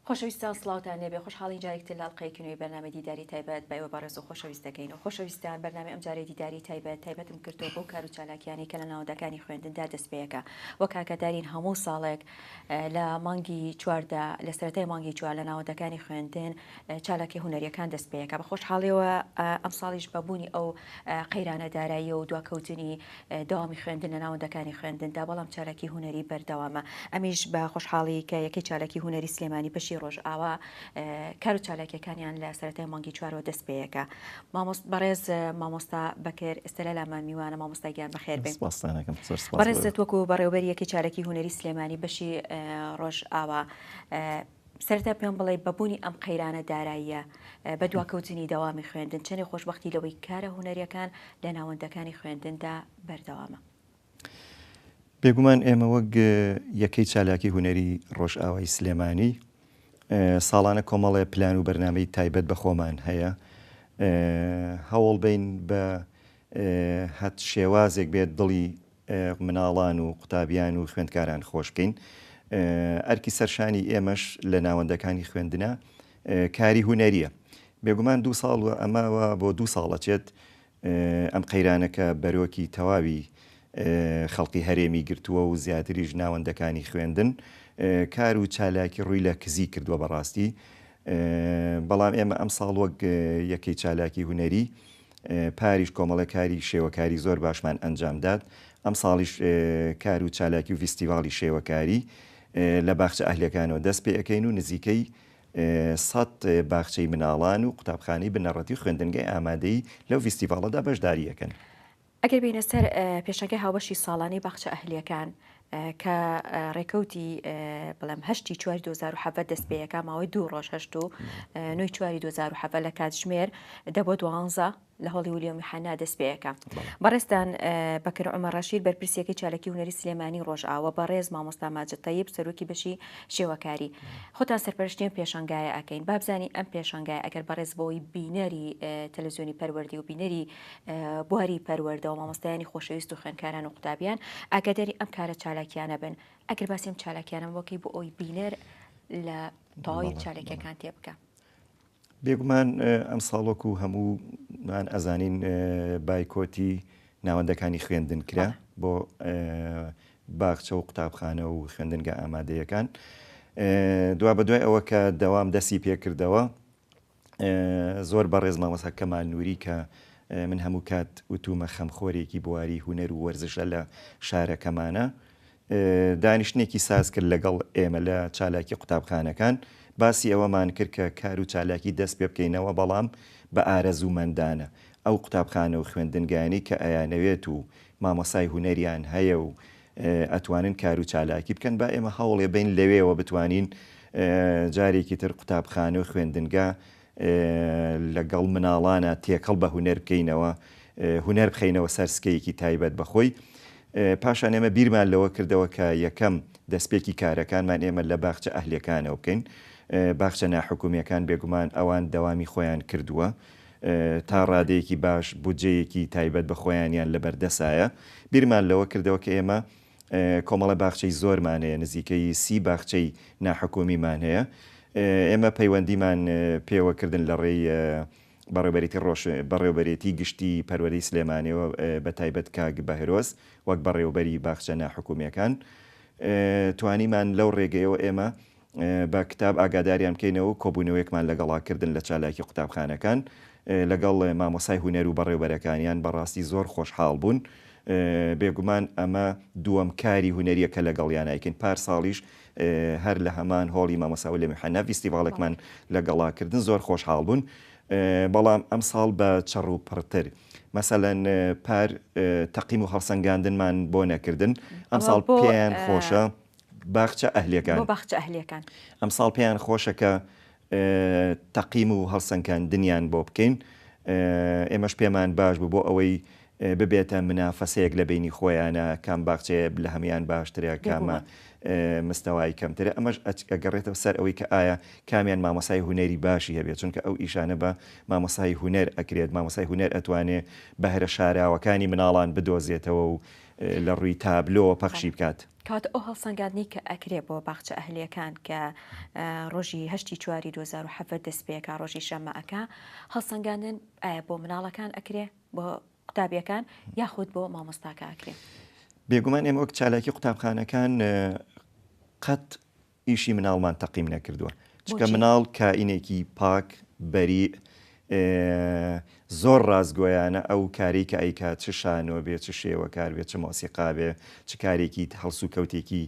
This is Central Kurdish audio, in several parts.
خۆشەویستان سڵاوتان لێبێ خۆشحاڵین جارێکی تر لە ئەڵقەیەکی نوێی بەرنامەی دیداری تایبەت بە ئێوە بەڕێز و خۆشەویست دەکەین و خۆشەویستان بەرنامەی ئەمجارەی دیداری تایبەت تایبەتم کردووە بەو کار و چالاکیانەی کە لە ناوەندەکانی خوێندندا دەست پێیەکە وەک ئاگادارین هەموو ساڵێک لە مانگی چواردا لە سەرەتای مانگی چوار لە ناوەندەکانی خوێندن چالاکی هونەریەکان دەست پێیەکە بە خۆشحاڵیەوە ئەمساڵیش بە بوونی ئەو قەیرانە داراییە و دواکەوتنی دەوامی خوێندن لە ناوەندەکانی خوێندندا، بەڵام چالاکی هونەری بەردەوامە. ئەمیش بە خۆشحاڵی کە یەکەی چالاکی هونەری سلێمانی بەشی ڕۆژئاوا کار و چالاکیەکانیان لە سەرەتای مانگی چوارەوە دەست پێیەکە. مامۆست بەڕێز مامۆستا بەکر ئێستا لە لامان میوانە مامۆستا گیان بەخێر بێ. سپاستان ئەکەم زۆر سپاس. بەڕێزت وەکو بەڕێوەبەری یەکەی چالاکی هونەری سلێمانی بەشی ڕۆژئاوا سەرەتا پێم بڵێ بە بوونی ئەم قەیرانە داراییە، بە دواکەوتنی دەوامی خوێندن، چەندێ خۆشبەختی لەوەی کارە هونەرییەکان لە ناوەندەکانی خوێندندا بەردەوامە؟ بێگومان ئێمە وەک یەکەی چالاکی هونەری ڕۆژئاوای سلێمانی ساڵانە کۆمەڵێ پلان و بەرنامەی تایبەت بە خۆمان هەیە هەوڵ بین بە هەت شێوازێک بێت دڵی مناڵان و قوتابیان و خوێندکاران خۆش بکەین. ئەرکی سەرشانی ئێمەش لە ناوەندەکانی خوێندنە کاری هونەریە. بێگومان دوو ساڵ و ئەمە وا بۆ دوو ساڵ ئەچێت ئەم قەیرانە کە بەرۆکی تەواوی خەڵکی هەرێمی گرتووە و زیاتریش ناوەندەکانی خوێندن کار و چالاکی ڕووی لە کزی کردووە بەڕاستی بەڵام ئێمە ئەمساڵ وەک یەکەی چالاکی هونەری پاریش کۆمەڵێ کاری شێوەکاری زۆر باشمان ئەنجام داد، ئەمساڵیش کار و چالاکی و ڤیستیڤاڵی شێوەکاری لە باخچە ئەهلیەکانەوە دەست پێ ئەکەین و نزیکەی سەت باخچەی مناڵان و قوتابخانەی بنەڕەتی و خوێندنگای ئامادەیی لەو ڤیستیڤاڵەدا بەشداری ئەکەن. ئەگەر بێینە سەر پێشانگای هاوبەشی ساڵانەی باخچە ئەهلیەکان کە ڕێکەوتی بڵێم هەشتی چواری 2017 دەست پێیەکە ماوەی دوو ڕۆژ هەشت و نۆی چواری 2017 لە کاتژمێر دە بۆ دوانزە لە هۆڵی ولیۆمی حەنا دەست پێیەکە بەڕێزتان بەکر عومەر ڕەشید بەرپرسیەکەی چالاکی هونەری سلێمانی ڕۆژئاوە بەڕێز مامۆستا ماجد تەیب سەرۆکی بەشی شێوەکاری خۆتان سەرپەرشتی ئەم پێشانگایە ئەکەین بابزانی ئەم پێشانگای ئەگەر بەڕێز بۆی بینەری تەلەزیۆنی پەروەردی و بینەری بواری پەروەردە و مامۆستایانی خۆشەویست و خوێندکاران و قوتابیان ئاگاداری ئەم کارە چالاکیانە بن ئەگەر باسی ئەم چالاکیانە بۆکەی بۆ ئەوی بینەر لە تەواوی چالاکیەکان تێ بکە. بێگومان ئەم ساڵ وەکو هەموومان ئەزانین بایکۆتی ناوەندەکانی خوێندن کرا بۆ باخچە و قوتابخانە و خوێندنگە ئامادەیەکان دوا بەدوای ئەوە کە دەوام دەسی پێکردەوە زۆر بەڕێز مامۆستا کەمال نوری کە من هەموو کات وتومە خەمخۆرێکی بواری هونەر و وەرزشە لە شارەکەمانە دانیشتنێکی ساز کرد لەگەڵ ئێمە لە چالاکی قوتابخانەکان باسی ئەوەمان کرد کە کار و چالاکی دەست پێ بکەینەوە بەڵام بە ئارەزوومەندانە ئەو قوتابخانە و خوێندنگایانەی کە ئەیانەوێت و مامۆسای هونەریان هەیە و ئەتوانن کار و چالاکی بکەن با ئێمە هەوڵێ بەین لەوێوە بتوانین جارێکی تر قوتابخانە و خوێندنگا لەگەڵ مناڵانە تێکەڵ بە هونەر بکەینەوە هونەر بخەینەوە سەر سکەیەکی تایبەت بەخۆی پاشان ئێمە بیرمان لەوە کردەوە کە یەکەم دەستپێکی کارەکانمان ئێمە لە باخچە ئەهلیەکانەوە بکەین باخچە ناحکومیەکان بێگومان ئەوان دەوامی خۆیان کردووە تا ڕادەیەکی باش بودجەیەکی تایبەت بە خۆیانیان لەبەردەسایە. بیرمان لەوە کردەوە کە ئێمە کۆمەڵە باخچەی زۆرمان هەیە، نزیکەی سی باخچەی ناحکومیمان هەیە. ئێمە پەیوەندیمان پێوە کردن لە ڕێی بەڕێوبەرێتی ڕۆش بەڕێوبەرێتی گشتی پەروەردەی سلێمانیەوە بە تایبەت کاک بەهرۆز وەک بەڕێوبەری باخچە ناحکومیەکان توانیمان لەو ڕێگەیەوە ئێمە بە کتاب ئاگاداریان بکەینەوە و کۆبوونەوەیەکمان لەگەڵا کردن لە چالاکی قوتابخانەکان لەگەڵ مامۆسای هونەر و بەڕێوبەرەکانیان بەڕاستی زۆر خۆشحاڵ بوون بێگومان ئەمە دووەم کاری هونەریە کە لەگەڵیان ئەیکەین پار ساڵیش هەر لە هەمان هۆڵی مامۆسا ولیەم یوحەنا ڤیستیڤاڵێکمان لەگەڵا کردن زۆر خۆشحاڵ بوون بەڵام ئەمساڵ بە چڕ و پڕتر مەسەلەن پار تەقیم و هەڵسەنگاندنمان بۆ نەکردن ئەمساڵ پێیان خۆشە باخچە ئەهلیەکان. بۆ باخچە ئەهلیەکان. ئەمساڵ پێیان خۆشە کە تەقیم و هەڵسەنکاندنیان بۆ بکەین، ئێمەش پێمان باش بوو بۆ ئەوەی ببێتە منافەسەیەک لە بەینی خۆیانا کام باخچەیە لە هەموان باشترە کامە مستەوای کەمترە، ئەمەش ئەگەڕێتەوە سەر ئەوەی کە ئایا کامیان مامۆسای هونەری باشی هەبێت، چونکە ئەو ئیشانە بە مامۆسای هونەر ئەکرێت، مامۆسای هونەر ئەتوانێ بەهرە شاراوەکانی مناڵان بدۆزێتەوە و لە ڕووی تابلۆوە پەخشی بکات. کەواتە ئەو هەڵسەنگاندنەی کە ئەکرێ بۆ باخچە ئەهلیەکان کە ڕۆژی هەشتی چواری 2017 دەست پێکا ڕۆژی شەممە ئەکا هەڵسەنگاندن ئایا بۆ مناڵەکان ئەکرێ بۆ قوتابیەکان یاخود بۆ مامۆستاکە ئەکرێ؟ بێگومان ئێمە وەک چالاکی قوتابخانەکان قەت ئیشی مناڵمان تەقیم نەکردووە چونکە مناڵ کائینێکی پاک بەریء زۆر ڕاستگۆیانە ئەو کارەی کە ئەیکات چ شانۆ بێ چ شێوەکار بێ چ مۆسیقا بێ چ کارێکی هەڵسوکەوتێکی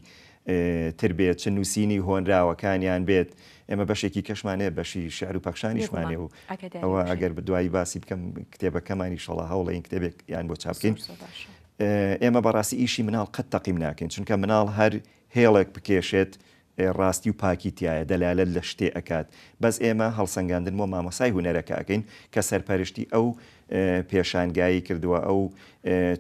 تر بێت چ نووسینی هۆنراوەکانیان بێت ئێمە بەشێکی کەشمان هەیە بەشی شعر و پەخشانیشمان هەیە و ئەوە ئەگەر دوایی باسی بکەم کتێبەکەمان ئیشەڵا هەوڵین کتێبێک یان بۆ چاپ بکەین ئێمە بەڕاستی ئیشی مناڵ قەت تەقیم ناکەین چونکە مناڵ هەر هێڵێک بکێشێت ڕاستی و پاکی تیایە دەلالەت لە شتێ ئەکات بەس ئێمە هەڵسەنگاندن بۆ مامۆسای هونەرەکە ئەکەین کە سەرپەرشتی ئەو پێشانگایەی کردووە ئەو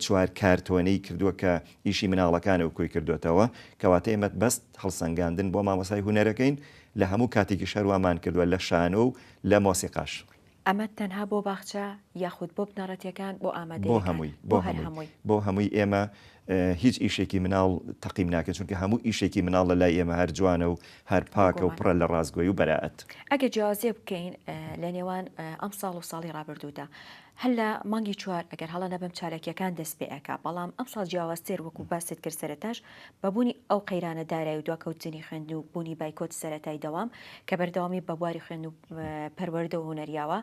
چوار کارتۆنەی کردووە کە ئیشی مناڵەکانە و کۆی کردۆتەوە کەواتە ئێمە بەس هەڵسەنگاندن بۆ مامۆسای هونەرەکەین لە هەموو کاتێکیش هەروامان کردووە لە شانۆ و لە مۆسیقاش. ئەمە تەنها بۆ باخچە یاخود بۆ بنەڕەتیەکان بۆ بۆ ئامادەیەکان هەمووی بۆ بۆ هەر هەمووی هەمووی. بۆ هەمووی ئێمە هیچ ئیشێکی مناڵ تەقیم ناکەین چونکە هەموو ئیشێکی مناڵ لە لای ئێمە هەر جوانە و هەر پاکە و بێگومان. پڕە لە ڕاستگۆی و بەرائەت. ئەگەر جیاوازیەک بکەین لە نێوان ئەمساڵ و ساڵی ڕابردوودا هەر لە مانگی چوار ئەگەر هەڵە نەبم چالاکیەکان دەست پێ ئەکا بەڵام ئەمساڵ جیاوازتر وەکو باست کرد سەرەتاش بە بوونی ئەو قەیرانە دارایی و دواکەوتنی خوێندن و بوونی بایکۆت سەرەتای دەوام کە بەردەوامی بە بواری خوێندن و پەروەردە و هونەر یاوە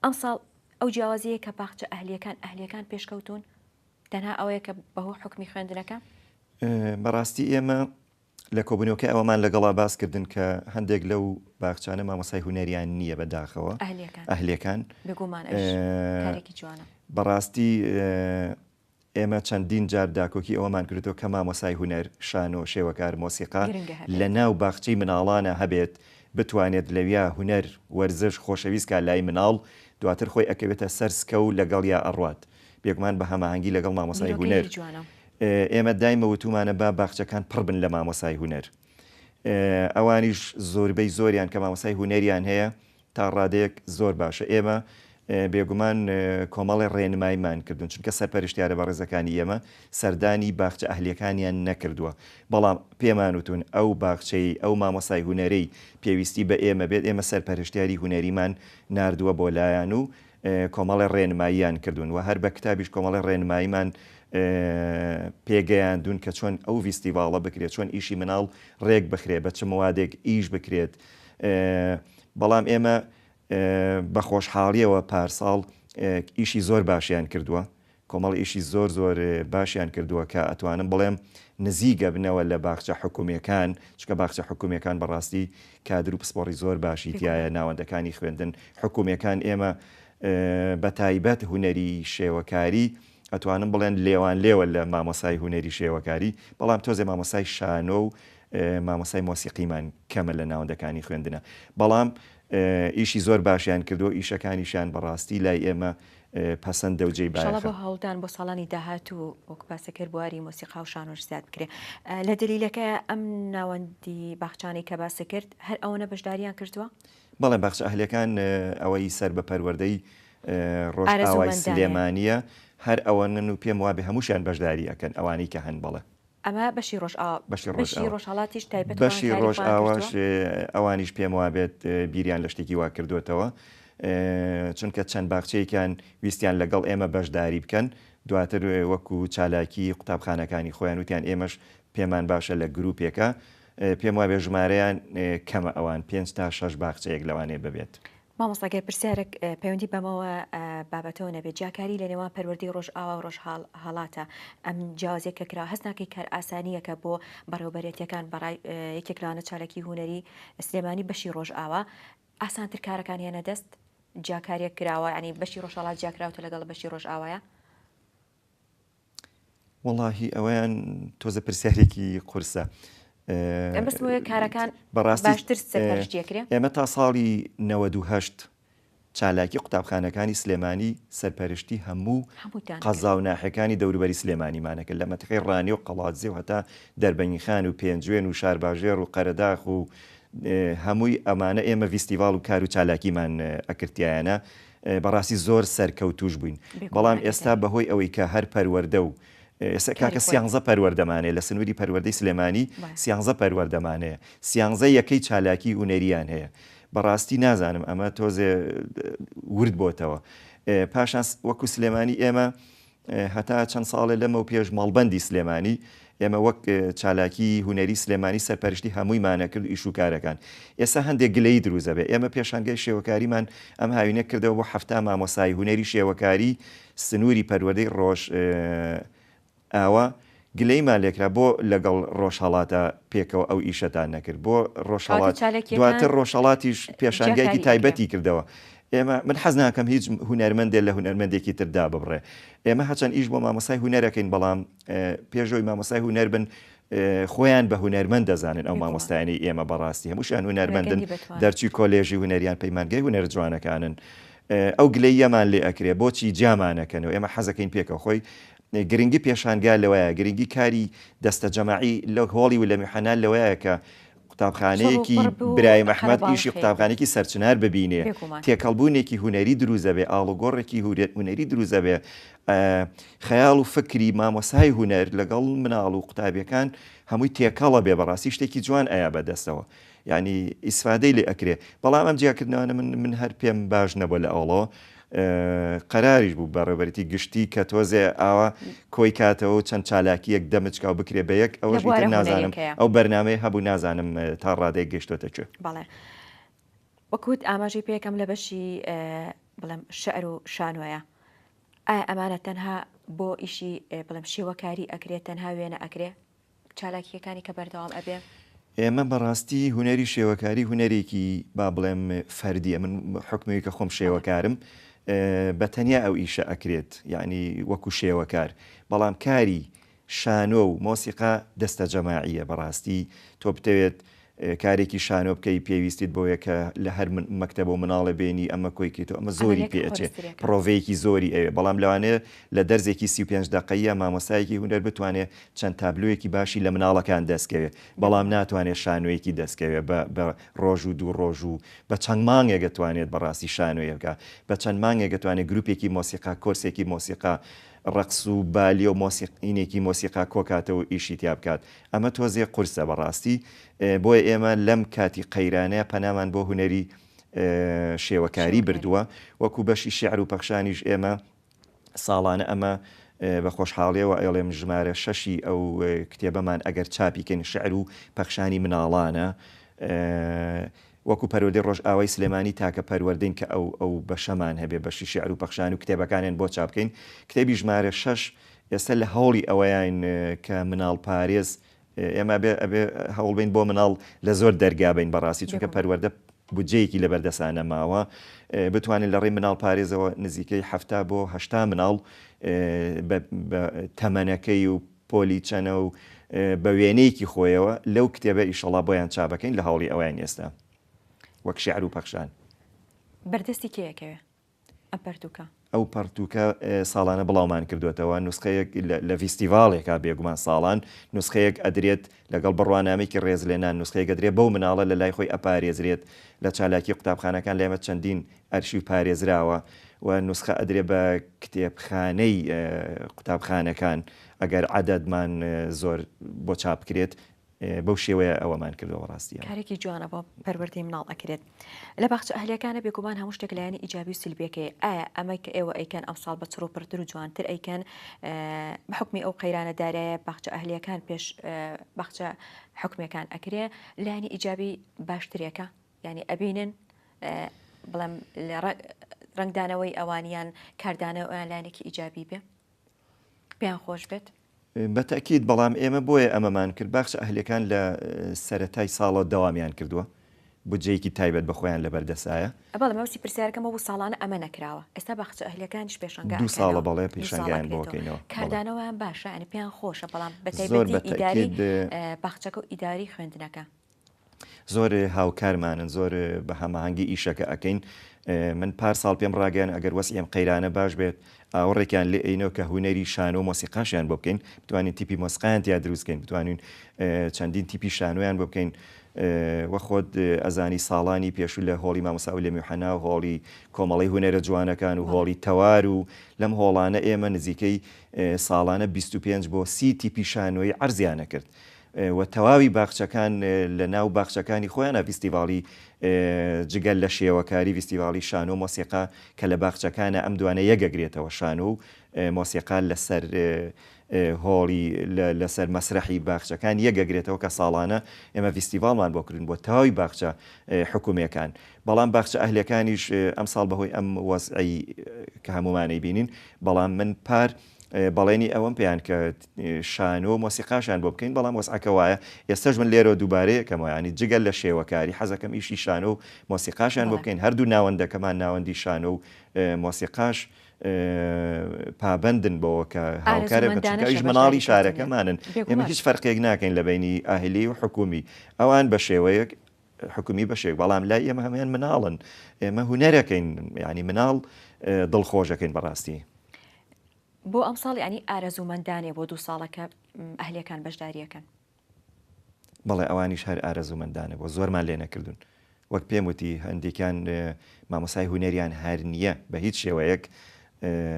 ئەمساڵ ئەو جیاوازیەیە کە باخچە ئەهلیەکان ئەهلیەکان پێشکەوتون تەنها ئەوەیە کە بەهۆ حکمی خوێندنەکە. بەڕاستی ئێمە لە کۆبوونەوەکەی ئەوەمان لەگەڵا باس کردن کە هەندێک لەو باخچانە مامۆستای هونەریان نییە بە داخەوە ئەهلیەکان ئەهلیەکان بێگومان ئەویش کارێکی جوانە. بەڕاستی ئێمە چەندین جار داکۆکی ئەوەمان کردووە کە مامۆسای هونەر، شانۆ، شێوەکار، مۆسیقا گرنگە هەبێت. لە ناو باخچەی مناڵانا هەبێت، بتوانێت لەویا هونەر، وەرزش، خۆشەویست کا لای مناڵ، دواتر خۆی ئەکەوێتە سەر سکە و لەگەڵیا ئەڕوات. بێگومان بە هەماهەنگی لەگەڵ مامۆسای هونەر. بیرۆکەیەکی جوانە. ئێمە دایمە وتومانە با باخچەکان پڕ بن لە مامۆسای هونەر. ئەوانیش زۆربەی زۆریان کە مامۆسای هونەریان هەیە تا ڕادەیەک زۆر باشە. ئێمە بێگومان کۆمەڵێ ڕێنمایمان کردوون، چونکە سەرپەرشتیارە بەڕێزەکانی ئێمە سەردانی باخچە ئەهلییەکانیان نەکردووە، بەڵام پێمان وتوون ئەو باخچەی، ئەو مامۆستای هونەرەی پێویستی بە ئێمە بێت، ئێمە سەرپەرشتیاری هونەریمان ناردووە بۆ لایان و کۆمەڵێ ڕێنماییان کردوون و هەر بە کتابیش کۆمەڵێ ڕێنماییمان پێگەیاندوون کە چۆن ئەو ڤیستیڤاڵە بکرێت، چۆن ئیشی مناڵ ڕێک بخرێت، بە چ موادێک ئیش بکرێت. بەڵام ئێمە بە خۆشحاڵیەوە پارساڵ ئیشی زۆر باشیان کردووە، کۆمەڵ ئیشی زۆر زۆر باشیان کردووە کە ئەتوانم بڵێم نزیک ئەبنەوە لە باخچە حکومیەکان، چونکە باخچە حکومیەکان بەڕاستی کادر و پسپۆڕی زۆر باشی تیایە، ناوەندەکانی خوێندن حکومیەکان ئێمە بەتایبەت هونەری شێوەکاری ئەتوانم بڵێن لێوان لێوە لە مامۆسای هونەری شێوەکاری، بەڵام تۆزێ مامۆسای شانۆ و مامۆسای مۆسیقیمان کەمە لە ناوەندەکانی خوێندنە، بەڵام ئیشی زۆر باشیان کردووە و ئیشەکانیشیان بەڕاستی لای ئێمە پەسەندە و جێی ئیشەڵا بایەخە. بۆ هەوڵدان بۆ ساڵانی داهاتوو وەک باست کرد بواری مۆسیقا و شانۆش زیاد بکرێ. لە دەلیلەکەیا ئەم ناوەندی باخچانەی کە باست کرد هەر ئەوەنە بەشداریان کردووە؟ بەڵێ باخچە ئەهلیەکان ئەوەی سەر بە پەروەردەی ڕۆژئاوای سلێمانییە هەر ئەوەنەن و پێم وابێ هەمووشیان بەشداری ئەکەن ئەوانەی کە هەن بەڵێ. ئەمە بەشی ڕۆژئاوا بەشی بەشی ڕۆژئاوا ڕۆژهەڵاتیش تایبەت خۆیان بەشی کاری خۆیان ڕۆژئاواش کردووە؟ ئەوانیش پێم وابێت بیریان لە شتێکی وا کردووەتەوە چونکە چەند باخچەیەکیان ویستیان لەگەڵ ئێمە بەشداری بکەن دواتر وەکو چالاکی قوتابخانەکانی خۆیان وتیان ئێمەش پێمان باشە لە گروپێکە پێم وابێ ژمارەیان کەمە ئەوان پێنج تا شەش باخچەیەک لەوانەیە ببێت. مامۆستا گەر پرسیارێک پەیوەندی بەمەوە بابەتەوە نەبێت جیاکاری لە نێوان پەروەردەی ڕۆژئاوا و ڕۆژهەڵاتە ئەم جیاوازیە کە کرا هەست ناکەی کارئاسانیەکە بۆ بەڕێوەبەرێتیەکان بەڕای یەکێک لەوانە چالاکی هونەری سلێمانی بەشی ڕۆژئاوا ئاسانتر کارەکان هێنە دەست جیاکاریەک کراوە ینی بەشی ڕۆژهەڵات جیاکراوتە لەگەڵ بەشی ڕۆژئاوایە؟ وەڵاهی ئەوەیان تۆزە پرسیارێکی قورسە. کارەکان بەڕاستی باشتر سەرپەرشتی ئەکرێ؟ ئێمە تا ساڵی 98 چالاکی قوتابخانەکانی سلێمانی سەرپەرشتی هەموو قەزا و ناحیەکانی دەوروبەری سلێمانیمان ئەکرد لە مەنتیقەی ڕانیە و قەڵادزێ و هەتا دەربەنیخان و پێنجوێن و شارباژێڕ و قەرەداخ و هەمووی ئەمانە ئێمە ڤیستیڤاڵ و کار و چالاکیمان ئەکرد تیایانە بەڕاستی زۆر سەرکەوتووش بووین بەڵام ئێستا بەهۆی ئەوەی کە هەر پەروەردە و ئێستا کاکە سیانزە پەروەردەمانەیە لە سنووری پەروەردەی سلێمانی سیانزە پەروەردەمانەیە سیانزە یەکەی چالاکی هونەریان هەیە بەڕاستی نازانم ئەمە تۆزێ ورد بۆتەوە پاشان وەکو سلێمانی ئێمە هەتا چەند ساڵێ لەمەو پێش مەڵبەندی سلێمانی ئێمە وەک چالاکی هونەری سلێمانی سەرپەرشتی هەموویمانە کرد ئیش و کارەکان ئێستا هەندێک گلەیی دروست دەبێت ئێمە پێشانگای شێوەکاریمان ئەم هاوینە کردەوە بۆ 70 مامۆسای هونەری شێوەکاری سنووری پەروەردەی ڕۆژ ئاوا گلەیمان لێکرا بۆ لەگەڵ ڕۆژهەڵاتا پێکەوە ئەو ئیشەتان نەکرد بۆ ڕۆژهەڵات دواتر ڕۆژهەڵاتیش پێشانگایەکی تایبەتی کردەوە ئێمە من حەز ناکەم هیچ هونەرمەندێ لە هونەرمەندێکی تر داببڕێ ئێمە هەچەند ئیش بۆ مامۆسای هونەرەکەین بەڵام پێشەوەی مامۆسای هونەر بن خۆیان بە هونەرمەند دەزانن ئەو مامۆستایانەی ئێمە بەڕاستی هەمووشیان هونەرمەندن دەرچووی کۆلێژی هونەریان پەیمانگای هونەرە جوانەکانن ئەو گلەییەمان لێ ئەکرێ بۆچی جیامانەکەنەوە ئێمە حەزەکەین پێکەوە خۆی گرنگی پێشانگا لەوەیە گرنگی کاری دەستەجەماعی لە هۆڵی ولەمیحەنا لەوەیە کە قوتابخانەیەکی برایم ئەحمەد ئیشی قوتابخانێکی سەرچنار ببینێ تێکەڵبوونێکی هونەری دروست دەبێ ئاڵوگۆڕێکی هونەری دروست دەبێ خەیاڵ و فکری مامۆسای هونەر لەگەڵ مناڵ و قوتابیەکان هەمووی تێکەڵە بێ بەڕاستی شتێکی جوان ئەیا بەدەستەوە یانی ئیسفادەی لێ ئەکرێ بەڵام ئەم جیاکردنەوانە من من هەر پێم باش نەبووە لە ئەوڵەوە قەراریش بوو بەڕێوەبەرێتی گشتی کە تۆزێ ئاوا کۆی کاتەوە و چەند چالاکییەک دەمچکا و بکرێ بە یەک ئەوەش ئیتر نازانم ئەو بەرنامەیە هەبوو نازانم تا ڕادەیەک گەیشتۆتە کوێ. بەڵێ وەک وت ئاماژەی پێکەم لە بەشی بڵێم شعر و شانۆیە ئایا ئەمانە تەنها بۆ ئیشی بڵێم شێوەکاری ئەکرێت تەنها وێنە ئەکرێ چالاکییەکانی کە بەردەوام ئەبێ؟ ئێمە بەڕاستی هونەری شێوەکاری هونەرێکی با بڵێم فەردیە من حوکمەوی کە خۆم شێوەکارم بە تەنیا ئەو ئیشە ئەکرێت یعنی وەکو شێوەکار بەڵام کاری شانۆ و مۆسیقا دەستە جەماعیە بەڕاستی تۆ بتەوێت کارێکی شانۆ بکەی پێویستیت بۆیە کە لە هەر مەکتەبە و مناڵێ بێنی ئەمە کۆی کەیتەوە ئەمە زۆری پێ ئەچێ پڕۆڤەیەکی زۆری ئەوێ بەڵام لەوانەیە لە دەرزێکی 35 دەقەیە مامۆستایەکی هونەر بتوانێ چەند تابلۆیەکی باشی لە مناڵەکان دەستکەوێ بەڵام ناتوانێ شانۆیەکی دەستکەوێ بە بە ڕۆژ و دوو ڕۆژ و بە چەند مانگێک ئەتوانێت بەڕاستی شانۆیە بکا بە چەند مانگێک ئەتوانێت گروپێکی مۆسیقا کۆرسێکی مۆسیقا ڕەقس و بالیە و مۆسیقینێکی مۆسیقا کۆکاتەوە و ئیشی تیا بکات ئەمە تۆزێ قورسە بەڕاستی بۆیە ئێمە لەم کاتی قەیرانەیە پەنامان بۆ هونەری شێوەکاری بردووە وەکو بەشی شیعر و پەخشانیش ئێمە ساڵانە ئەمە بە خۆشحاڵیەوە ئەڵێم ژمارە شەشی ئەو کتێبەمان ئەگەر چاپی کەین شعر و پەخشانی مناڵانە وەکو پەروەردەی ڕۆژئاوای سلێمانی تاکە پەروەردەین کە ئەو ئەو بەشەمان هەبێ بەشی شیعر و پەخشان و کتێبەکانیان بۆ چاپ بکەین کتێبی ژمارە شەش ئێستا لە هەوڵی ئەوەیان کە مناڵ پارێز ئێمە ئەبێ ئەبێ هەوڵ بین بۆ مناڵ لە زۆر دەرگا بین بەڕاستی چونکە پەروەردە بودجەیەکی لەبەر دەسا نەماوە بتوانین لە ڕێی مناڵ پارێزەوە نزیکەی حەفتا بۆ هەشتا مناڵ بە تەمەنەکەی و پۆلی چەنە و بە وێنەیەکی خۆیەوە لەو کتێبە ئیشەڵا بۆیان چاپەکەین لە هەوڵی ئەویان ئێستا وەک شعر و پەخشان. بەردەستی کێ ئەکەوێ ئەم پەرتووکە؟ ئەو پەڕتووکە ساڵانە بڵاومان کردووەتەوە، نوسخەیەک لە ڤیستیڤاڵێکا بێگومان ساڵان نوسخەیەک ئەدرێت لەگەڵ بڕوانامەیەکی ڕێزلێنان نوسخەیەک ئەدرێت بەو مناڵە لە لای خۆی ئەپارێزرێت لە چالاکی قوتابخانەکان لای ئێمە چەندین ئەرشیو پارێزراوە و نوسخە ئەدرێ بە کتێبخانەی قوتابخانەکان ئەگەر عەدەدمان زۆر بۆ چاپ بکرێت بەو شێوەیە ئەوەمان کردووە بەڕاستی ئەمە. کارێکی جوانە بۆ پەروەردەی مناڵ ئەکرێت لە باخچە ئەهلیەکانە بێگومان هەموو شتێک لایەنی ئیجابی و سلبیەکەی ئایا ئەمەی کە ئێوە ئەیکەن ئەمساڵ بە چڕ و پڕتر و جوانتر ئەیکەن بە حوکمی ئەو قەیرانە دارایە باخچە ئەهلیەکان پێش باخچە حکومیەکان ئەکرێ لایەنی ئیجابی باشترێکە یانی ئەبینن بڵێم ڕەنگدانەوەی ئەوانیان کاردانەوە ئەویان لایەنێکی ئیجابی بێ پێیان خۆش بێت؟ بە تەئکید، بەڵام ئێمە بۆیە ئەمەمان کرد، باخچە ئەهلیەکان لە سەرەتای ساڵەوە دەوامیان کردووە، بودجەیەکی تایبەت بە خۆیان لەبەر دەسایە. بەڵێ مەبەستی پرسیارەکەم ئەوە بوو ساڵانە ئەمە نەکراوە، ئێستا باخچە ئەهلیەکانیش پێشانگا دوو ساڵە ئەکەنەوە، بەڵێ دوو ساڵ پیشانگایان بۆ ئەکرێتەوە، ئەکەینەوە، بەڵێ. کاردانەوەیان باشە یانی پێیان خۆشە، بەڵام بە زۆر تایبەتی بە ئیداری تەئکید. باخچەکە و ئیداری خوێندنەکە. زۆر هاوکارمانن زۆر بە هەماهەنگی ئیشەکە ئەکەین. من پار ساڵ پێم ڕاگەیان ئەگەر وەزعی ئەم قەیرانە باش بێت ئاوڕێکیان لێ ئەینەوە کە هونەری شانۆ و مۆسیقاشیان بۆ بکەین، بتوانین تیپی مۆسیقایان تیا دروست کەین، بتوانین چەندین تیپی شانۆیان بۆ بکەین. وە خۆت ئەزانی ساڵانی پێشوو لە هۆڵی مامۆستا ئەولێم یوحەنا و هۆڵی کۆمەڵەی هونەرە جوانەکان و هۆڵی تەوار و لەم هۆڵانە ئێمە نزیکەی ساڵانە 25 بۆ 30 تیپی شانۆیی عەرزیان ئەکرد. و تەواوی باخچەکان لە ناو باخچەکانی خۆیانا ڤیستیڤاڵی جگە لە شێوەکاری ڤیستیڤاڵی شانۆ و مۆسیقا کە لە باخچەکانە ئەم دوانە یەک ئەگرێتەوە شانۆ و مۆسیقا لەسەر هۆڵی لەسەر مەسرەحی باخچەکان یەک ئەگرێتەوە کە ساڵانە ئێمە ڤیستیڤاڵمان بۆ کردن بۆ تەواوی باخچە حکومیەکان بەڵام باخچە ئەهلەکانیش ئەمساڵ بەهۆی ئەم وەزعەی کە هەمومانەی بینین بەڵام من پار بەڵێنی ئەوەم پێیان کە شانۆ و مۆسیقاشیان بۆ بکەین بەڵام وەزعەکە وایە ئێستاش من لێرەوە دووبارەیە کەمەوە ینی جگەل لە شێوەکاری حەزەکەم ئیشی شانۆ و مۆسیقاشیان بۆ بکەین هەردوو ناوەندەکەمان ناوەندی شانۆ و مۆسیقاش پابندن بەوە کە هاوکارە بەچونکەیش مناڵی شارەکەمانن ئێمە هیچ فەرقێک ناکەین لە بینی ئاهلی و حکومی ئەوان بە شێوەیەک حکومی بەشێک بەڵام لای ئێمە هەموان مناڵن ئێمە هونەرەکەین ینی مناڵ دڵخۆشەکەین بەڕاستی. بۆ ئەمساڵ یانی ئارەزوومەندانەیە بۆ دوو ساڵە کە ئەهلیەکان بەشداریەکەن. بەڵێ ئەوانیش هەر ئارەزوومەندانە بۆ زۆرمان لێ نەکردوون وەک پێم وتی هەندێکیان مامۆسای هونەریان هەر نییە بە هیچ شێوەیەک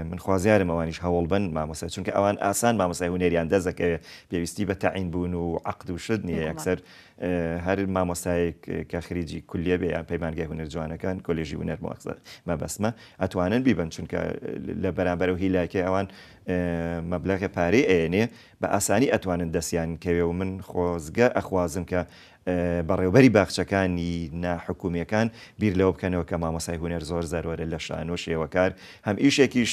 من خوازیارم ئەوانیش هەوڵ بن مامۆستا چونکە ئەوان ئاسان مامۆسای هونەریان دەست دەکەوێت پێویستی بە تەعین بوون و عەقد و شت نییە یەکسەر هەر مامۆستایەک کە خریجی کولیە بێ یان پەیمانگای هونەر جوانەکان کۆلێژی هونەر مەبەستمە ئەتوانن بیبن چونکە لە بەرامبەر و هیلاکەی ئەوان مەبلەغە پارەی ئەیەنێ بە ئاسانی ئەتوانن دەستیان کەوێ و من خۆزگە ئەخوازم کە بەڕێوبەری باخچەکانی ناحکومیەکان بیر لەوە بکەنەوە کە مامۆسای هونەر زۆر زەرۆرە لە شانۆ شێوەکار هەم ئیشێکیش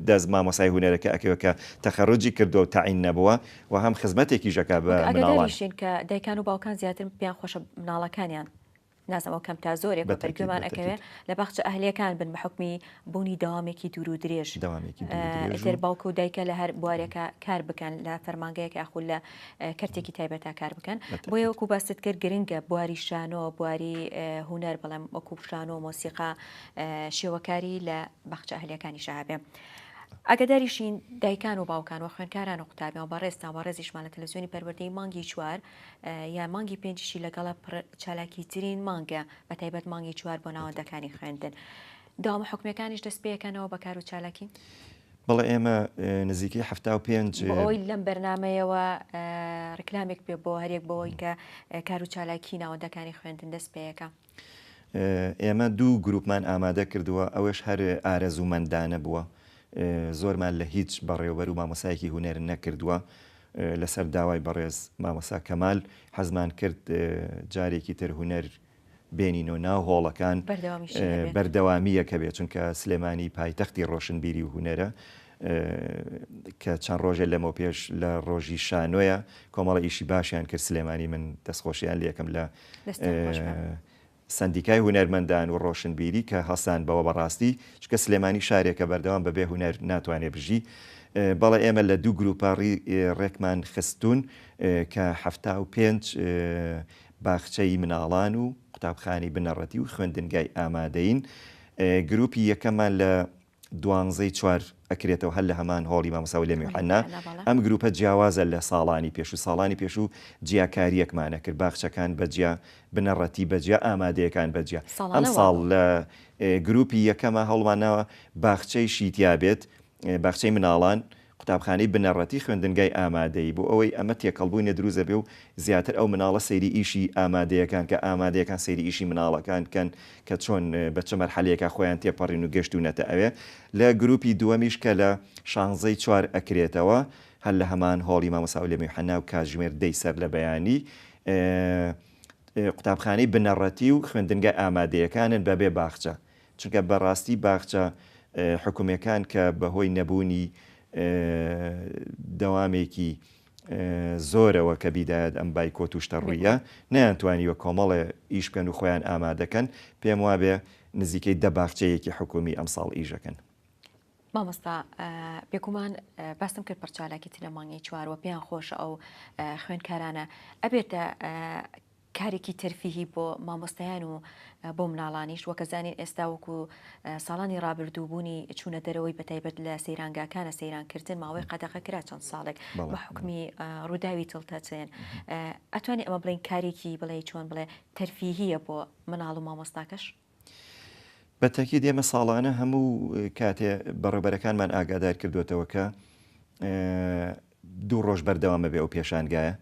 دەست مامۆسای هونەرەکە ئەکەوێ کە تەخەروجی کردووە و تەعین نەبووە و هەم خزمەتێکیش ئەکا بە وەک مناڵان. ئاگاداریشین کە دایکان و باوکان زیاتر پێیان خۆشە مناڵەکانیان نازانم ئەو کەم تا زۆرێک وە بەتەکید بەرگوێمان ئەکەوێ بەتەکید. لە باخچە ئەهلیەکان بن بە حوکمی بوونی دەوامێکی دوور و درێژ دەوامێکی دوور و درێژ ئیتر و. باوک و دایکە لە هەر بوارێکا کار بکەن لە فەرمانگەیەک یاخود لە کەرتێکی تایبەتا کار بکەن بۆیە بەتەکید. وەکو باست کرد گرنگە بواری شانۆ بواری هونەر بڵێم وەکو شانۆ مۆسیقا شێوەکاری لە باخچە ئەهلیەکانیشا هەبێ. ئاگاداریشین دایکان و باوکان و خوێندکاران و قوتابیان و بەڕێزتان بەڕێزیشمان لە تەلەڤزیۆنی پەروەردەی مانگی چوار یا مانگی پێنجیشی لەگەڵە پڕ چالاکیترین مانگە بە تایبەت مانگی چوار بۆ ناوەندەکانی خوێندن. دەوامە حکومیەکانیش دەست پێکەنەوە بە کار و چالاکی؟ بەڵێ ئێمە نزیکەی 75 بۆ ئەوەی لەم بەرنمەیەوە ڕیکلامێک بێ بۆ هەرێک بۆ ئەوەی کە کار و چالاکی ناوەندەکانی خوێندن دەست پێەکە. ئێمە دوو گروپمان ئامادە کردووە، ئەوەش هەر ئارەزوومەندانە بووە، زۆرمان لە هیچ بەڕێوەبەر و مامۆستایەکی هونەر نەکردووە، لەسەر داوای بەڕێز مامۆستا کەمال حەزمان کرد جارێکی تر هونەر بێنینەوە ناو هۆڵەکان، بەردەوامییەک هەبێت، چونکە سلێمانی پایتەختی ڕۆشنبیری و هونەرە، کە چەند ڕۆژێ لەمەوپێش لە ڕۆژی شانۆیە کۆمەڵە ئیشی باشیان کرد سلێمانی من دەستخۆشیان لێکەم لە سەندیکای هونەرمەندان و ڕۆشنبیری کە هەستان بەوە بەڕاستی چونکە سلێمانی شارێکە بەردەوام بەبێ هونەر ناتوانێ بژی بەڵێ ئێمە لە دوو گروپا ڕێکمان خستوون کە 75 باخچەی مناڵان و قوتابخانەی بنەڕەتی و خوێندنگای ئامادەین گروپی یەکەمان لە دوانزەی چوار ئەکرێتەوە هەر لە هەمان هۆڵی مامۆستا ولیەم یوحەنا، ئەم گروپە جیاوازە لە ساڵانی پێشوو، ساڵانی پێشوو جیاکارییەکمان ئەکرد، باخچەکان بە جیا، بنەڕەتی بە جیا، ئامادەیەکان بە جیا، ئەمساڵ لە گروپی یەکەما هەوڵمان ناوە باخچەیشی تیا بێت، باخچەی مناڵان، قوتابخانەی بنەڕەتی خوێندنگای ئامادەیی بۆ ئەوەی ئەمە تێکەڵبوونێ دروست دەبێ و زیاتر ئەو مناڵە سەیری ئیشی ئامادەیەکان کە ئامادەیەکان سەیری ئیشی مناڵەکان کەن کە چۆن بە چ مەرحەلەیەکا خۆیان تێپەڕین و گەشتوونەتە ئەوێ لە گروپی دووەمیش کە لە شانزەی چوار ئەکرێتەوە هەر لە هەمان هۆڵی مامۆستا ئولێم یوحەنا و کاتژمێر دەی سەر لە بەیانی قوتابخانەی بنەڕەتی و خوێندنگای ئامادەیەکانن بەبێ باخچە چونکە بەڕاستی باخچە حکومیەکان کە بەهۆی نەبوونی دەوامێکی زۆرەوە کە بیدایەت ئەم بایکۆت و شتە ڕوویە نەیانتوانیوە کۆمەڵێ ئیش بکەن و خۆیان ئامادەکەن پێم وابێ نزیکەی دە باخچەیەکی حکومی ئەمساڵ ئیشەکەن. مامۆستا بێگومان باسم کرد پڕچالاکی تر لە مانگی چوار وە پێیان خۆشە ئەو خوێندکارانە ئەبێتە. کارێکی تەرفیهی بۆ مامۆستایان و بۆ مناڵانیش وەکە زانین ئێستا وەکو ساڵانی ڕابردوو بوونی چوونە دەرەوەی بەتایبەت لە سەیرانگاکانە سەیرانکردن ماوەی قەدەغە کرا چەند ساڵێک بە حوکمی ڕووداوی تڵتەچێن ئەتوانی ئەمە بڵێین کارێکی بڵێ چۆن بڵێ تەرفیهیە بۆ مناڵ و مامۆستاکەش؟ بە تەکید ئێمە ساڵانە هەموو کاتێ بەڕێوبەرەکانمان ئاگادار کردوێتەوە کە دوو ڕۆژ بەردەوامە بێ ئەو پێشانگایە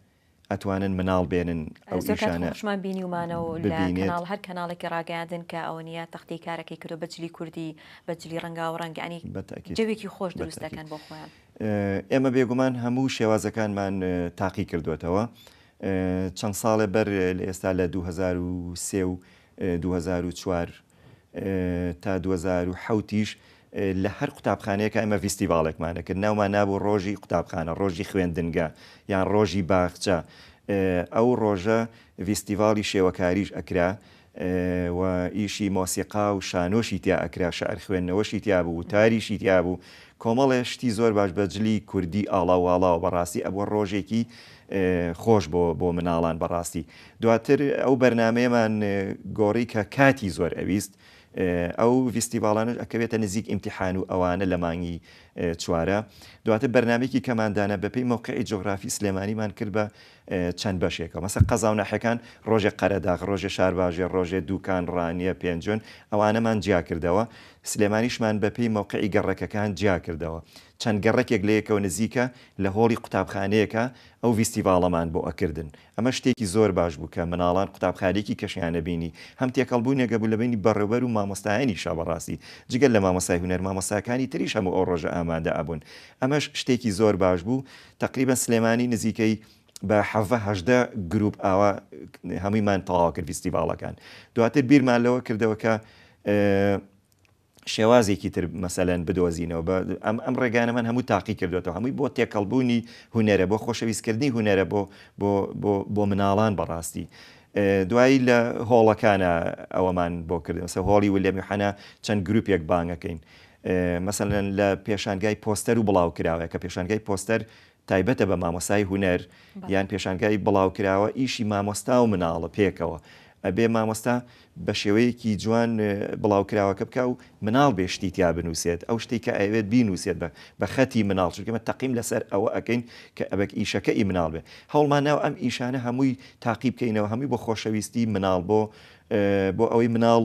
ئەتوانن مناڵ بێنن ئەو زۆر کات ئیشانە خۆشمان بینیومانە و لە ببینێت. کەناڵ هەر کەناڵێکی ڕاگەیاندن کە ئەوە نییە تەختەی کارەکەی کردوە بە جلی کوردی بە جلی ڕەنگاو ڕەنگ یانی بە تەئکید جەوێکی خۆش بە دروست تەئکید دەکەن بۆ خۆیان. ئێمە بێگومان هەموو شێوازەکانمان تاقی کردوەتەوە چەند ساڵێ بەر لە ئێستا لە 2003 و 2004 تا 2007 یش لە هەر قوتابخانەیەکا ئێمە ڤیستیڤاڵێکمان ئەکرد ناومان نابوو ڕۆژی قوتابخانە ڕۆژی خوێندنگە یان ڕۆژی باخچە ئەو ڕۆژە ڤیستیڤاڵی شێوەکاریش ئەکرا و ئیشی مۆسیقا و شانۆشی تیا ئەکرا شعر خوێندنەوەشی تیا بوو وتاریشی تیا بوو کۆمەڵێ شتی زۆر باش بە جلی کوردی ئاڵاو واڵاوە بەڕاستی ئەبووە ڕۆژێکی خۆش بۆ بۆ مناڵان بەڕاستی دواتر ئەو بەرنامەیەمان گۆڕی کە کاتی زۆر ئەویست ئەو ڤیستیڤاڵانەش ئەکەوێتە نزیک ئیمتیحان و ئەوانە لە مانگی چوارە دواتر بەرنامەیەکی کەمان دانا بەپێی مەوقعی جوغرافی سلێمانیمان کرد بە چەند بەشێکەوە مەسە قەزا و ناحیەکان ڕۆژێ قەرەداغ ڕۆژێ شارباژێر ڕۆژێ دوکان ڕانیە پێنجوێن ئەوانەمان جیا کردەوە سلێمانیشمان بەپێی مەوقعی گەڕەکەکان جیا کردەوە چەند گەڕەکێک لەیەکەوە نزیکە لە هۆڵی قوتابخانەیەکە ئەو ڤیستیڤاڵەمان بۆ ئەکردن ئەمە شتێکی زۆر باش بوو کە مناڵان قوتابخانەیەکی کەشیان ئەبینی، هەم تێکەڵبوونێک هەبوو لە بەینی بەڕێوبەر و مامۆستایانیشا بەڕاستی جگە لە مامۆستای هونەر مامۆستاکانی تریش هەموو ئەو ڕۆژە ئامادە ئەبوون ئەمەش شتێکی زۆر باش بوو تەقریبەن سلێمانی نزیکەی بە حەڤە 18 گروپ ئاوا هەموویمان تەواو کرد فیستیڤاڵەکان دواتر بیرمان لەوە کردەوە کە شێوازێکی تر مەسەلەن بدۆزینەوە بە ئەم ئەم ڕێگانەمان هەموو تاقی کردوێتەوە هەمووی بۆ تێکەڵبوونی هونەرە بۆ خۆشەویستکردنی هونەرە بۆ بۆ بۆ بۆ مناڵان بەڕاستی دوایی لە هۆڵەکانە ئەوەمان بۆ کرد مەسە هۆڵی ولیەم یوحەنا چەند گروپێک بانگەکەین مەسەلەن لە پێشانگای پۆستەر و بڵاو کراوە کە پێشانگای پۆستەر تایبەتە بە مامۆستای هونەر یان پێشانگای بڵاوکراوە ئیشی مامۆستا و مناڵە پێکەوە ئەبێ مامۆستا بە شێوەیەکی جوان بڵاوکراوەکە بکا و مناڵ بێ شتی تیا بنووسێت ئەو شتێک کە ئەوێت بینووسێت بە بە خەتی مناڵ چونکە ئێمە تەقیم لەسەر ئەوە ئەکەین کە ئەبێت ئیشەکە ئی مناڵ بێ هەوڵمان ناوە ئەم ئیشانە هەمووی تاقی بکەینەوە هەمووی بۆ خۆشەویستی مناڵ بۆ بۆ ئەوەی مناڵ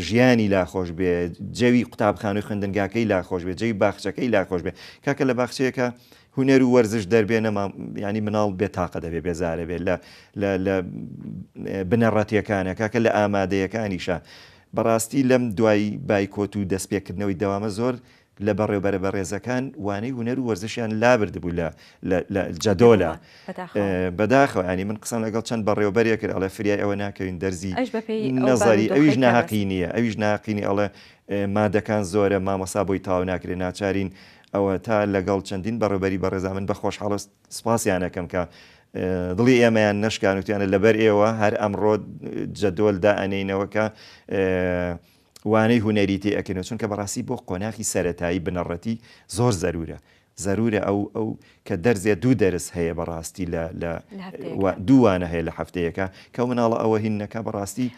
ژیانی لا خۆش بێ جەوی قوتابخانەی خوێندنگاکەی لا خۆش بێ جەوی باخچەکەی لا خۆش بێ کاکە لە باخچەیەکە هونەر و وەرزش دەربێ نەما ینی مناڵ بێ تاقە دەبێ بێزارە بێ لە لە بنەڕەتیەکانە کاکە لە ئامادەیەکانیشە بەڕاستی لەم دوای بایکۆت و دەستپێکردنەوەی دەوامە زۆر لە بەڕێوبەرە بەڕێزەکان وانەی هونەر و وەرزشیان لابردبوو لە لە لە جەدۆلە بەداخەوە ینی من قسەم لەگەڵ چەند بەڕێوبەرێک کرد ئەڵێ فریای ئەوە ناکەوین دەرزی نەزەری ئەویش ناهەقی نییە ئەویش ناقینی ئەڵێ مادەکان زۆرە مامۆسا بۆی تاو ناکرێ ناچارین ئەوە تا لەگەڵ چەندین بەڕێوبەری بەڕێزا من بە خۆشحاڵ سپاسیان ئەکەم کە دڵی ئێمەیان نەشکان وتیانە لەبەر ئێوە هەر ئەمڕۆ جەدۆل دائەنێینەوە کە وانەی هونەری تێ ئەکەینەوە چونکە بەڕاستی بۆ قۆناخی سەرەتایی بنەڕەتی زۆر زەرورە زەرورە ئەو ئەو کە دەرزێ دوو دەرس هەیە بەڕاستی لە لە دوو وانە هەیە لە هەفتەیەکە کە مناڵە ئەوە هین نەکا بەڕاستی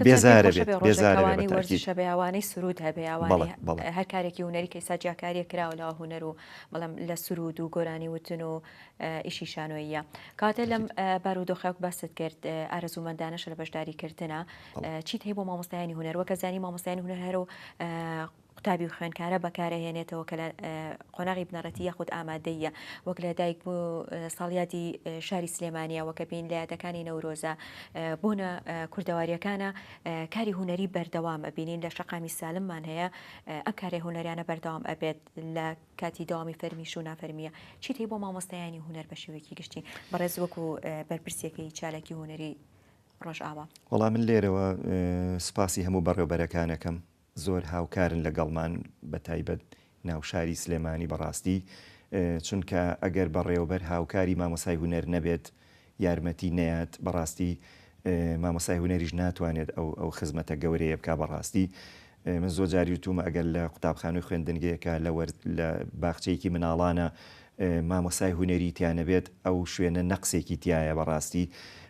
بێزارە بێت بێزارە بێت بە تاکید وانەی سرود هەبێ بەڵێ بەڵێ هەر کارێکی هونەری کە ئیستا جیاکاریە کراوە لە هونەر و بەڵام لە سرود و گۆرانی وتن و ئیشی شانۆییە. کەواتە لەم بارودۆخە وەک باست کرد ئارەزوومەندانەشە لە بەشداری کردنە چیت هەیە بۆ مامۆستایانی هونەر وەکە زانی مامۆستایانی هونەر هەر و قوتابی و خوێندکارە بەکارەهێنێتەوە کە لە قۆناغی بنەڕەتی یاخود ئامادەیە وەک لە دایک بوو ساڵیادی شاری سلێمانە وەکە بین لە یادەکانی نەورۆزە بۆنە کوردەواریەکانە کاری هونەری بەردەوام ئەبینین لە شەقامی سالممان هەیە ئەم کاری هونەریانە بەردەوام ئەبێت لە کاتی دەوامی فەرمیش و نافەرمییە چیت هەیە بۆ مامۆستایانی هونەر بە شێوەیەکی گشتی بەڕێز وەکو بەرپرسێکی چالاکی هونەری ڕۆژئاوا؟ وەڵا من لێرەوە سوپاسی هەموو بەڕێوبەرەکانەکەم زۆر هاوکارن لەگەڵمان بە تایبەت ناوشاری سلێمانی بەڕاستی چونکە ئەگەر بەڕێوبەر هاوکاری مامۆسای هونەر نەبێت یارمەتی نەیات بەڕاستی مامۆستای هونەریش ناتوانێت ئەو ئەو خزمەتە گەورەیە بکا بەڕاستی من زۆر جاری وتومە ئەگەر لە قوتابخانەی خوێندنگەیەکە لە وەر لە باخچەیەکی مناڵانە. مامۆستای هونەری تیا نەبێت ئەو شوێنە نەقسێکی تیایە بەڕاستی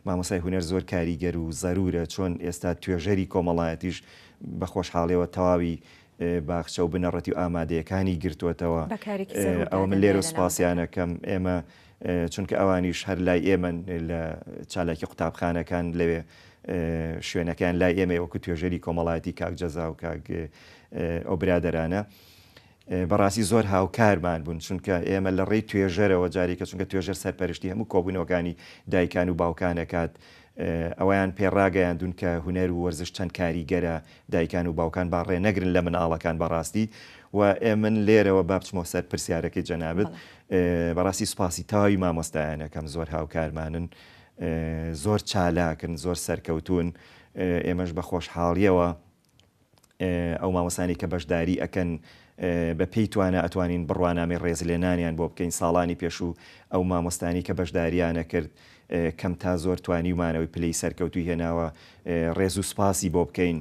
مامۆستای هونەر زۆر کاریگەر و زەرورە چۆن ئێستا توێژەری کۆمەڵایەتیش بە خۆشحاڵیەوە تەواوی باخچە و بنەڕەتی و ئامادەیەکانی گرتووەتەوە ئەوە من لێرە سوپاسیانەکەم ئێمە چونکە ئەوانیش هەر لای ئێمەن لە چالاکی قوتابخانەکان لەوێ شوێنەکەیان لای ئێمەیە وەکو توێژەری کۆمەڵایەتی کاک جەزا و کاک ئەو برادەرانە بەڕاستی زۆر هاوکارمان بوون چونکە ئێمە لە ڕێی توێژەرەوە جارێکە چونکە توێژەر سەرپەرشتی هەموو کۆبوونەوەکانی دایکان و باوکانەکات ئەوەیان پێ ڕاگەیاندوون کە هونەر و وەرزش چەند کاریگەرە دایکان و باوکان با ڕێ نەگرن لە مناڵەکان بەڕاستی و ئێمن لێرەوە با بچمەوە سەر پرسیارەکەی جەنابت بەڕاستی سوپاسی تەواوی مامۆستایانەکەم زۆر هاوکارمانن زۆر چالاکن زۆر سەرکەوتوون ئێمەش بە خۆشحاڵیەوە ئەو مامۆستایانەی کە بەشداری ئەکەن بە پێی توانا ئەتوانین بڕوانامەی ڕێزلێنانیان بۆ بکەین ساڵانی پێشوو ئەو مامۆستانی کە بەشداریانە کرد کەم تا زۆر توانیومانەوەی پلەی سەرکەوتوی هێناوە ڕێز و سپاسی بۆ بکەین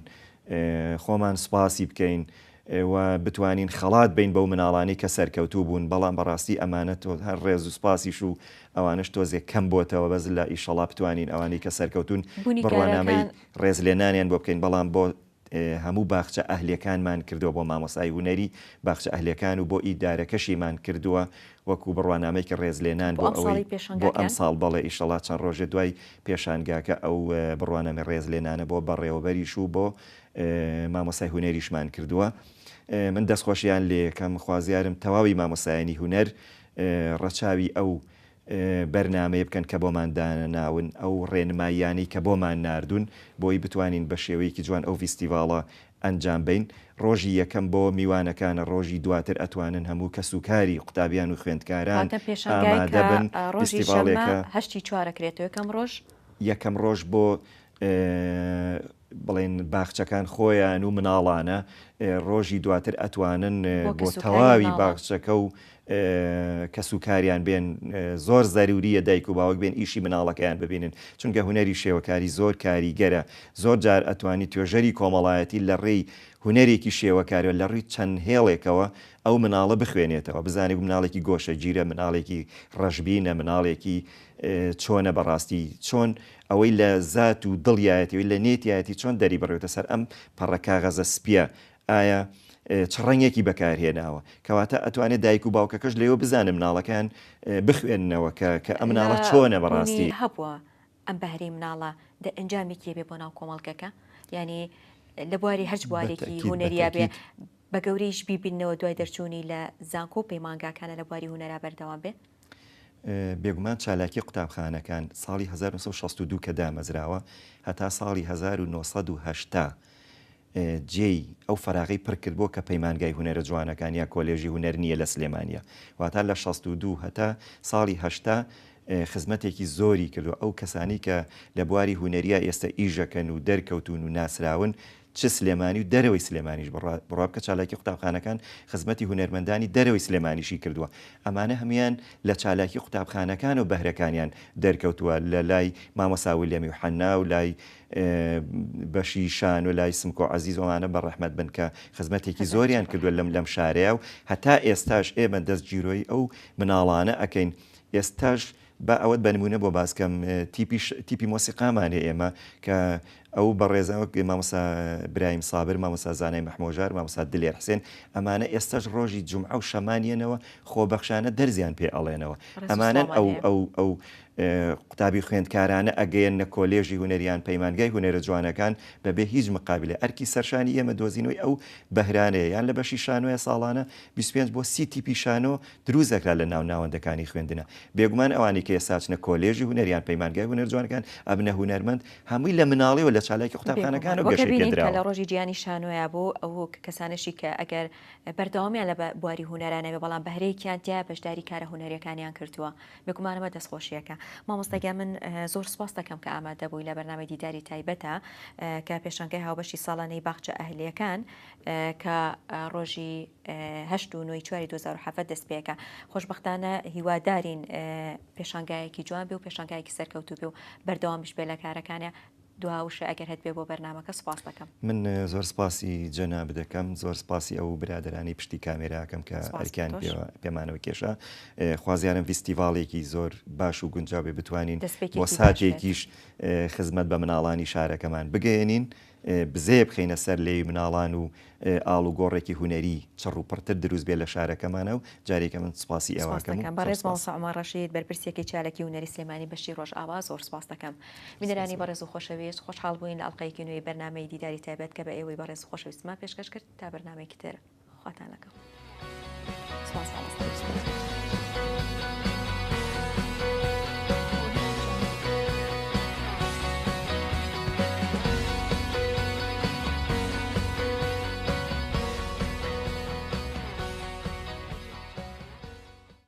خۆمان سپاسی بکەین و بتوانین خەڵات بین بەو مناڵانی کە سەرکەوتوو بوون بەڵام بەڕاستی ئەمانە تۆ هەر ڕێز و سپاسیش و ئەوانش تۆزێک کەم بۆتەوە بەس لە ئیشەڵا بتوانین ئەوانەی کە سەرکەوتون بڕوانامەی ڕێزلێنانیان بۆ بکەین، بەڵام بۆ هەموو باخچە ئەهلیەکانمان کردووە، بۆ مامۆستای هونەری باخچە ئەهلیەکان و بۆ ئیدارەکەشیمان کردووە وەکو بڕوانامەیەکی ڕێزلێنان بۆ ئەوەی بۆ ئەمساڵ بەڵێ ئیشەڵا چەند ڕۆژێ دوای پێشانگاکە ئەو بڕوانامەی ڕێزلێنانە بۆ بەڕێوەبەریش و بۆ مامۆستای هونەریشمان کردووە. من دەستخۆشیان لێکەم، خوازیارم تەواوی مامۆستایانی هونەر ڕەچاوی ئەو بەرنامەیە بکەن کە بۆمان داناون، ئەو ڕێنماییانەی کە بۆمان ناردوون بۆی بتوانین بە شێوەیەکی جوان ئەو ڤیستیڤاڵە ئەنجام بەین. ڕۆژی یەکەم بۆ میوانەکانە، ڕۆژی دواتر ئەتوانن هەموو کەسوکاری قوتابیان و خوێندکاران واتە پێشانگای ئامادە کە بن، ڕۆژی شەممە ڤیستیڤاڵێکە. هەشتی چوار ئەکرێتەوە یەکەم ڕۆژ. یەکەم ڕۆژ بۆ بڵێن باخچەکان خۆیان و مناڵانە ڕۆژی دواتر ئەتوانن بۆ تەواوی باخچەکە و کەس و کاریان بێن زۆر زەروریە دایک و باوک بێن ئیشی مناڵەکەیان ببینن چونکە هونەری شێوەکاری زۆر کاریگەرە زۆر جار ئەتوانی توێژەری کۆمەڵایەتی لە ڕێی هونەرێکی شێوەکاریەوە لە ڕووی چەند هێڵێکەوە ئەو مناڵە بخوێنێتەوە بزانێت مناڵێکی گۆشەگیرە مناڵێکی ڕەشبینە مناڵێکی چۆنە بەڕاستی چۆن ئەوەی لە زات و دڵیایەتی ئەوەی لە نێتیایەتی چۆن دەریبڕیوتە سەر ئەم پەڕە کاغەزە سپیە ئایا چ ڕەنگێکی بەکارهێناوە کەواتە ئەتوانێت دایک و باوکەکەش لێوە بزانن مناڵەکەیان بخوێننەوە کە کە ئەم مناڵە چۆنە بەڕاستی. هەبووە ئەم بەهرەی مناڵە دەرئەنجامێکی هەبێ بۆ ناو کۆمەڵگەکە یانی لە بواری هەرچ بوارێکی هونەریا بێ بە گەورەیش بیبیننەوە دوای دەرچوونی لە زانکۆ و پەیمانگاکانە لە بواری هونەرا بەردەوام بێ؟ بێگومان چالاکی قوتابخانەکان ساڵی 1962 کە دامەزراوە هەتا ساڵی 1980 جێی ئەو فەراغەی پڕ کردبووە کە پەیمانگای هونەرە جوانەکان یا کۆلێژی هونەر نییە لە سلێمانییە واتا لە 62 هەتا ساڵی 80 خزمەتێکی زۆری کردووە ئەو کەسانی کە لە بواری هونەریە ئێستا ئیشەکەن و دەرکەوتون و ناسراون چ سلێمانی و دەرەوەی سلێمانیش بڕوا بکە چالاکی قوتابخانەکان خزمەتی هونەرمەندانی دەرەوەی سلێمانیشی کردووە ئەمانە هەموویان لە چالاکی قوتابخانەکان و بەهرەکانیان دەرکەوتووە لە لای مامۆستا ویلیام یوحەنا و لای بەشی شانۆ لای سمکۆ عەزیز ئەوانە بە ڕەحمەت بن کە خزمەتێکی زۆریان کردووە لەم لەم شارەیە و هەتا ئێستاش ئێمە دەست گیرۆی ئەو مناڵانە ئەکەین ئێستاش با ئەوەت بە نموونە بۆ باس کەم، تیپی تیپی مۆسیقامان هەیە ئێمە کە ئەو بەڕێزە وەک مامۆستا برایم سابر، مامۆستا زانای مەحمۆژار، مامۆستا دلێر حسێن ئەمانە ئێستاش ڕۆژی جومعە و شەمان یەنەوە خۆبەخشانە دەرزیان پێ ئەڵێنەوە. ڕێز و ئەمانەن سڵاومان ئەو هەیە. ئەو ئەو قوتابی خوێندکارانە ئەگەیەننە کۆلێژی هونەر یان پەیمانگای هونەرە جوانەکان بەبێ هیچ مقابلە. ئەرکی سەرشانی ئێمە دۆزینەوەی ئەو بەهرانەیە یان لە بەشی شانۆیە ساڵانە 25 بۆ 30 تیپی شانۆ دروست دەکرا لە ناو ناوەندەکانی خوێندنا. بێگومان ئەوانەی کە ئێستا ئەچنە کۆلێژی هونەر یان پەیمانگای هونەر جوانەکان ئەبنە هونەرمەند، هەمووی لە مناڵیەوە لە چالاکی بێگومان قوتابخانەکانەوە وەک گەشەی ئەبینین کە لە پێدراوە. ڕۆژی جیهانی شانۆیا بوو ئەو کەسانەشی کە ئەگەر بەردەوامیان لە بواری هونەرا نەبێ بەڵام بەهرەیەکیان تیایە بەشداری کارە هونەریەکانیان کردووە بێگومان ئەمە دەستخۆشیەکە. مامۆستا گیان من زۆر سوپاست دەکەم کە ئامادە بووی لە بەرنامەی دیداری تایبەتە کە پێشانگای هاوبەشی ساڵانەی باخچە ئەهلیەکان کە ڕۆژی هەشت و نۆی چواری 2017 دەست پێکا. خۆشبەختانە هیوادارین پێشانگایەکی جوان بێ و پێشانگایەکی سەرکەوتوو بێ و بەردەوامیش بێ لە کارەکانیا. دوا وشە ئەگەر هەتبێ بۆ بەرنامەکە سوپاست دەکەم. من زۆر سپاسی جەنابت دەکەم، زۆر سپاسی ئەو برادەرانەی پشتی کامێرا ئەکەم کە سپاس بۆ ئەرکیان تۆش. پێوە پێمانەوە کێشا. خوازیارم ڤیستیڤاڵێکی زۆر باش و گونجاو بێ بتوانین بۆ دەستپێکێکی باش بێت. ساتێکیش خزمەت بە مناڵانی شارەکەمان بگەیەنین، بزەیە بخەینە سەر لێوی مناڵان و ئاڵوگۆڕێکی هونەری چڕ و پڕتر دروست بێت لە شارەکەمانا و جارێکە من سوپاسی ئێوە سپاست ئەکەم و دەکەم زۆر بەڕێز سوپاس. مامۆستا عومەر ڕەشید بەرپرسی یەکەی چاالکی هونەری سلێمانی بەشی ڕۆژئاوا زۆر سپاست دەکەم سپاس بینەرانی بەڕێز و خۆشەویست خۆشحاڵ بووین لە ئەڵقەیەکی نوێی بەرنامەی دیداری تایبەت کە بە ئێوەی بەڕێز و خۆشەویستمان پێشکەش کرد تا بەرنامەیەکی تر خواتان لەگەڵ سپاس مامۆستا. سپاس.